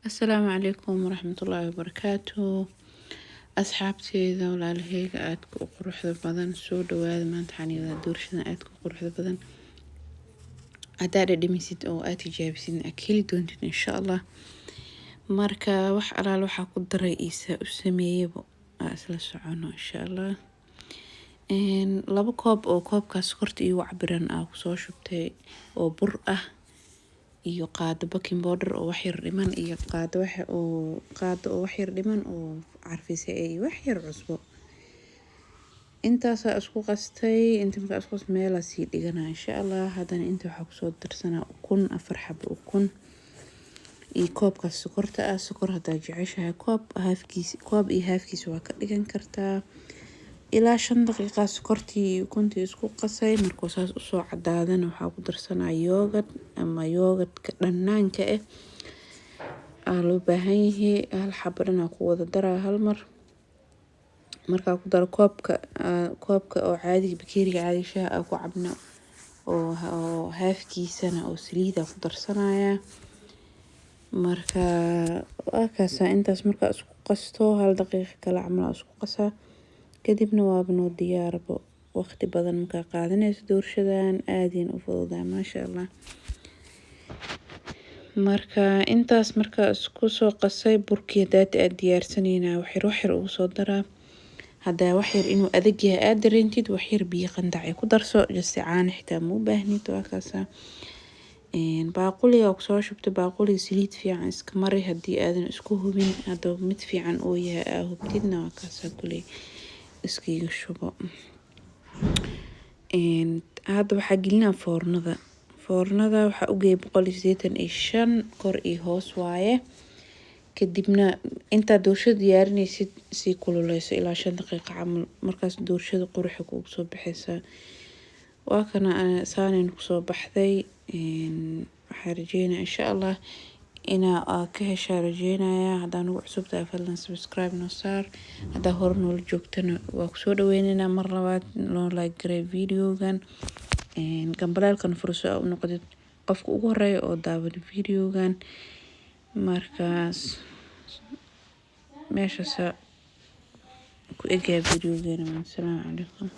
Asalaamu calaykum waraxmatullaahi wabarakaatu. Asxaabteyda, walaalaheyga aadka u quruxda badan, soo dhawaada. Maanta waxaan wadaa doorshadan aadka u quruxda badan. Haddaa dhadhamisid oo aad tijaabisid, aad ka heli doontid, insha Allah. Marka wax alaal waxaa ku daray iisa u sameeyaba aa isla socono, insha Allah. 2 koob oo koobkaas sokorta iigu cabiran aa kusoo shubtay oo bur ah, iyo qaado baking powder oo wax yar dhiman, iyo qaado wax oo qaado oo wax yar dhiman oo carfisay, iyo wax yar cusbo. Intaasaa isku qastay. Inta markaa isku qastay, meelaa sii dhiganaa, insha Allah. Haddana inta waxaa kusoo darsanaa ukun, 4 xabo ukun iyo koobkaas sokorta ah. Sokor haddaa jeceshahay, koob haafkiis, koob iyo haafkiis waa ka dhigan kartaa. Ilaa 5 daqiiqa sokortii iyo ukuntii isku qasay. Markuu saas usoo cadaadana, waxaa ku darsanaa yogurt ama yogurtka dhanaanka ah aa loo baahan yahay. Hal xabo dhan aa ku wada daraa hal mar. Markaa ku daro koobka, koobka oo caadiga, bakeeriga caadiga shaaha aa ku cabno oo haafkiisana oo saliid aa ku darsanaya. Marka waa kaasa. Intaas markaa isku qasto, hal daqiiqa kale camal aa isku qasaa, kadibna waaba noo diyaarbo. Waqti badan markaa qaadanayso doorshadan, aadin u fududahay, maasha Allah. Marka intaas markaa isku soo qasay, burkii hadaati aad diyaarsanayna waxyar waxyar ugu soo daraa. Haddaa waxyar inuu adag yahay aad dareentid, waxyar biyo qandac ay ku darso, just caano xitaa ma u baahnid. Waa kaasa. Baaquliga kusoo shubtay. Baaquliga saliid fiican iska mari haddii aadan isku hubin. Hadaba mid fiican oo yahay aa hubtidna, waa kaasa, kuley iskiga shubo. Hadda waxaa gelinaa foornada. Foornada waxaa ugeeyay 185 kor iyo hoos waaye. Kadibna intaad doorshada diyaarinaysid, sii kululeyso ilaa 5 daqiiqo camal. Markaas doorshada quruxa kugu soo baxaysaa. Waa kana, saanin kusoo baxday. Waxaa rajeynaya, insha Allah, inaa ka heshaa rajeynaya. Haddaa nagu cusub tahay, fadlan subscribe noo saar. Haddaa hore noola joogtana, waa kusoo dhaweyneynaa mar labaad. Noo like garee videogan, gambaleelkan furso aa u noqotid qofka ugu horeeya oo daawada videogan. Markaas meeshaasa ku egyaa videogeena. Asalaamu calaykum.